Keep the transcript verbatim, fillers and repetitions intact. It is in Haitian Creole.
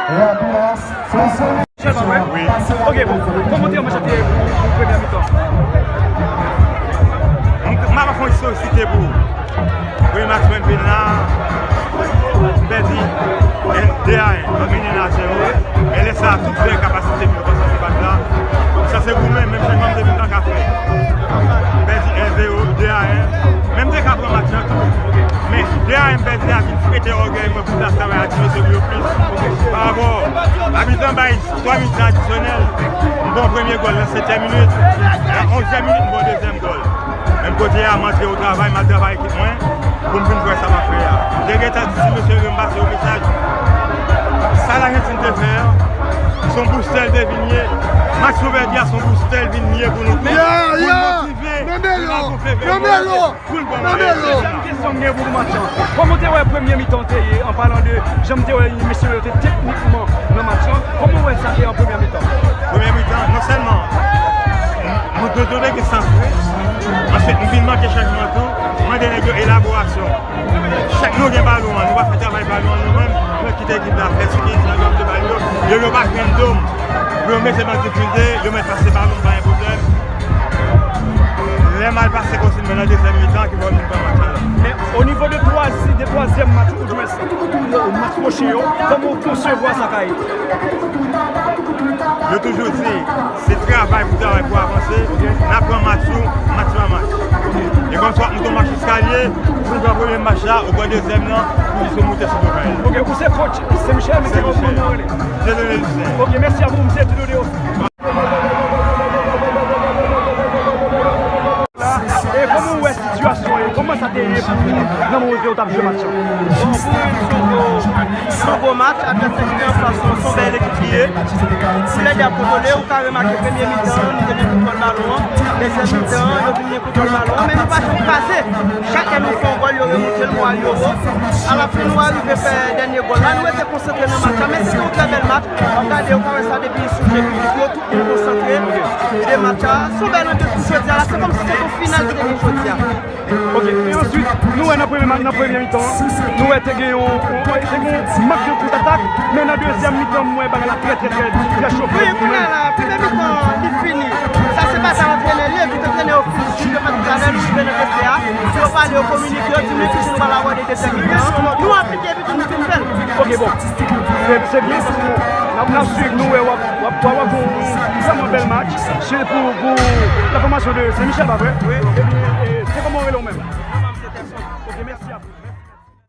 Michel Fabre? Wi. Ok, bon, kòman w te wè match la te ye pou premyè mitan? M, m ap fè yon istorisite pou premye match mwen vin la, m pèdi de a en, mwen mennen a zewo. Men lè sa a, tout vrè kapasite m yo konsantre bat la. Sa se goumen, menm jan m te vin la ka fè. M pèdi en zewo, de a en. Men m te ka pran match lan tou. Men de a en m pèdi a vin frete ògèy mwen pou plas travay a ti mesye yo plis. Pa rapò a mitan bay twa minit adisyonèl, m bon premye gòl nan setyèm minit. Nan onzyèm minit, m bon dezyèm gòl. Menm kote a, m antre o travay, m al travay ekip mwen pou m vin fè sa m ap fè a. M te gentan di ti mesye yo m pase yo mesaj. Sa Lajantin te fè a, se yon boustè l te vin ye. Match ouvèti a, se yon boustè l vin ye pou nou tout. Pou n motive, pou n al gonfle vèv nou. Pou l ban nou rezilta. Kesyon m gen pou match lan. Kòman w te wè premye mitan te ye, an palan de jan m te wè mesye yo te teknikman nan match lan? Kòman w wè sa te an premye mitan? Premye mitan, non sèlman nou te toujou te gen sans jwe, answit nou vin manke chanjman tou, mande nèg yo elaborasyon. Chak nou gen balon an, nou pa fè travay balon an nou menm, nou kite ekip la fè skill, sa yo te ba yo, yo, yo pa jwenn do m. Pou yo mete m an difikilte, yo mèt pase balon m, pa gen pwoblèm. Lè m al pase konsiy mwen nan dezyèm mitan ki fè m vin pran match la. Men o nivo de twazi-, de twazyèm match, ou di mwen se match pwochen yo, kòman w konsevwa sa ka ye? Yo toujou di, se travay pou travay pou avanse, n ap pran match sou match pa match. E kòmsi w ap monte yon mach eskalye, si w pran premye mach la, ou pran dezyèm nan, pou jis ou moute sou do kay la. Ok, ou se coach Sen Michel, men se kòman w rele? Dieudonné Lucien. Ok, mèsi a vou, m se Dieudonné Osi. E kòman w wè sitiyasyon an? Kòman sa te ye pou ou nan moman kote w t ap jwe match lan? Bon, pou mwen, se yon gwo, se yon gwo match. Advèsè ki te anfas nou, se yon bèl ekip li ye. Pou lè de ap kontwole, ou ka remake premye mitan an, nou te gen kontwòl balon an. Dezyèm mitan an, yo vin gen kontwòl balon an, men nou pa janm kraze. Chak lè nou fè yon gòl, yo remonte l, moral yo wo. Alafen, nou arive fè dènye gòl la, nou rete konsantre nan match la, men se te yon trè bèl match. W ap gade, ou ka wè sa depi sou je piblik yo, tout moun konsantre. Lide match la, se yon bèl anbyans pou jodi a la, se kòmsi se yon final ki te gen jodi a. Ok, e answit, nou wè nan premye ma-, nan premye mitan an, nou wè te gen yon, yon, te gen yon mank de kontatak, men nan dezyèm mitan, m wè bagay la trè, trè, trè, trè chofe. Wi, kounye a la, premye mitan, li fini. Sa se batay antrenè li ye, tout antrenè yo fin di, yo pa t gade, nou rive nan vestè a, yo pale, yo kominike, yo di, men ki nou pral abòde dezyèm mitan an. Nou aplike. Ok, bon. Se, se byen, paske n ap, n ap swiv nou, wè, w ap, w ap, w ap, w ap fè yon vrèman bèl match. Se pou, pou la fòmasyon de Sen Michel, pa vre? Wi. Epi, e, se kòman w rele w menm?